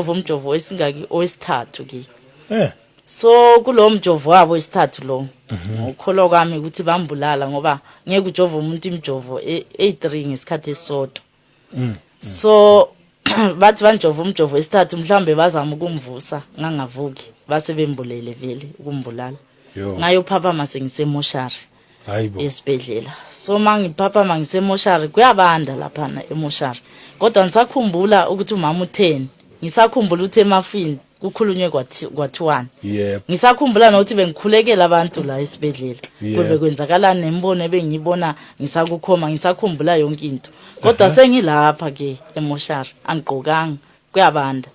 Umjovo wesingaki? Owesithathu ke. So kulo mjovo wabo wesithathu lo, ngokukholwa kwami ukuthi bambulala, ngoba ngeke ujove umuntu imijovo eyi-3 ngesikhathi esisodwa. So bathi banjova umjovo wesithathu, mhlawumbe bazama ukumvusa, ngangavuki, base bembulele vele ukumbulala. Ngayophaphama sengisemoshari Hayibo. esibhedlela. So mangiphaphama ngisemoshari, kuyabanda laphana emoshari, kodwa ngisakhumbula ukuthi umama utheni, ngisakhumbula ukuthi emafini kukhulunywe kwathiwani. Ngisakhumbula nokuthi bengikhulekela abantu la esibhedlela, kube kwenzakalani, nembono ebengiyibona ngisakukhoma, ngisakhumbula yonke into. Kodwa sengilapha ke emoshari, angigqokanga, kuyabanda.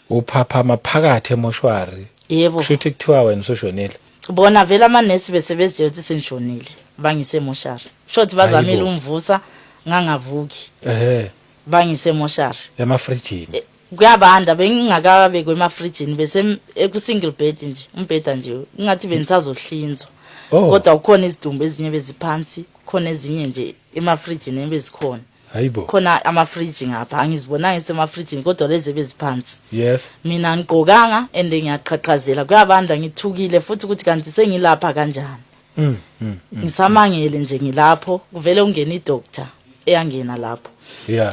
Uphaphama phakathi emoshwari? Yebo. Kusho ukuthi kuthiwa wena usushonile. Bona vele amanesi bese bezitshela ukuthi sengishonile, bangisemoshari. Shothi bazamile umvusa, ngangavuki. Bangisemoshari. Emafrijini. Kuyabanda, bengingakabekwe emafrijini, bese eku-single bed nje, umbheda nje, ingathi bengisazohlinzwa. Kodwa kukhona izidumbu ezinye beziphansi, khona ezinye nje emafrijini ebezikhona. Hayibo. Khona amafriji ngapha, angizibonanga isemafrijini, kodwa lezi ebeziphansi. Mina ngigqokanga and ngiyaqhaqhazela, kuyabanda, ngithukile futhi ukuthi kanti sengilapha kanjani. Ngisamangele nje ngilapho, kuvele ungena idoctor eyangena lapho.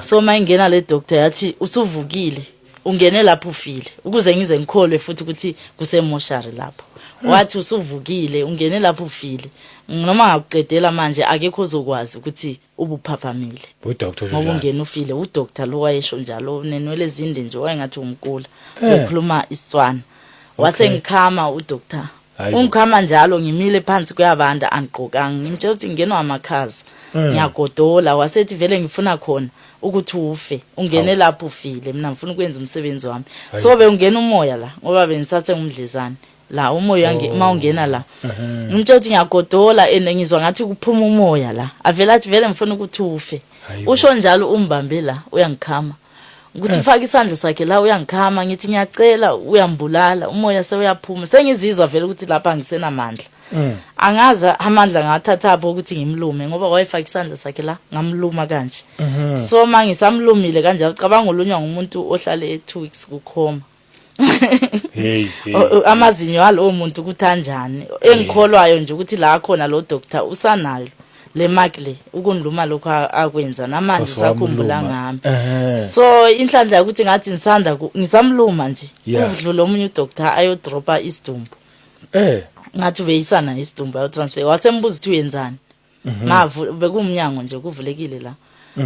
So mayingena le doctor yathi, "Usuvukile, ungene lapho ufile." Ukuze ngize ngikholwe futhi ukuthi kusemoshari lapho, wathi, "Usuvukile, ungene lapho ufile. Noma ngakuqedela manje, akekho ozokwazi ukuthi ubuphaphamile." Udoctor. Ngoba ungena ufile. Udoctor lo wayesho njalo, nenwele ezinde nje, wayengathi umkula. Bekhuluma isitswana, wase ngikhama udoctor. Hayibo. Ungikhama njalo, ngimile phansi, kuyabanda, angigqokanga. Ngimtshela ukuthi ngingenwa amakhaza, ngiyagodola. Wasethi, "Vele ngifuna khona ukuthi ufe, ungene lapho ufile, mina ngifuna ukwenza umsebenzi wami." So bewungena umoya la, ngoba bengisase ngumdlezane la, umoya uma ungena la. Ngimtshela ukuthi ngiyagodola and ngizwa ngathi kuphuma umoya la. Avela athi, "Vele ngifuna ukuthi ufe." Hayibo. Usho njalo, umbambe la, uyangikhama, ukuthi ufake isandla sakhe la, uyangikhama. Ngithi ngiyacela, uyambulala, umoya sewuyaphuma. Sengizizwa vele ukuthi lapha ngisenamandla. Angazi amandla ngawathathapho ukuthi ngimlume, ngoba wayefaka isandla sakhe la, ngamluma kanje. So ma ngisamlumile kanjalo, cabanga ulunywa ngumuntu ohlale 2 weeks kukhoma. Hey, hey. Amazinyo alowo muntu ukuthi anjani. Engikholwayo nje ukuthi la khona lo doctor usanayo le mark le, ukundluma lokho akwenza namanje usakhumbula Wamluma. ngami. So inhlanhla yokuthi ngathi ngisanda ngisamluma nje, kudlula omunye udoctor ayodropa isidumbu. Ngathi ubeyisana isidumbu, ayotransfer. Wasembuza ukuthi uyenzani. Mavu bekumnyango nje kuvulekile la,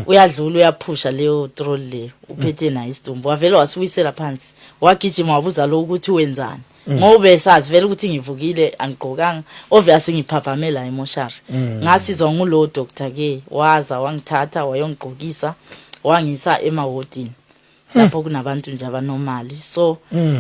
uyadlula, uyaphusha leyo trolley leyo, uphethe nayo isidumbu. Wavele wasiwisela phansi, wagijima, wabuza lo ukuthi wenzani, ngoba esazi vele ukuthi ngivukile, angigqokanga, obviously ngiphaphamela emoshari. Ngasizwa ngulo doctor ke, waza wangithatha, wayongigqokisa, wangisa emawodini lapho kunabantu nje abanomali. So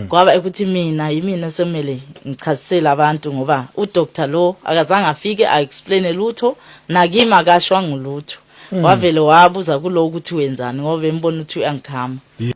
kwaba ukuthi mina yimina semele ngichazisele abantu, ngoba udoctor lo akazange afike a-explain lutho nakimi, akashwa ngulutho. Wavele wabuza kulo ukuthi wenzani, ngoba embona ukuthi uyangikhama.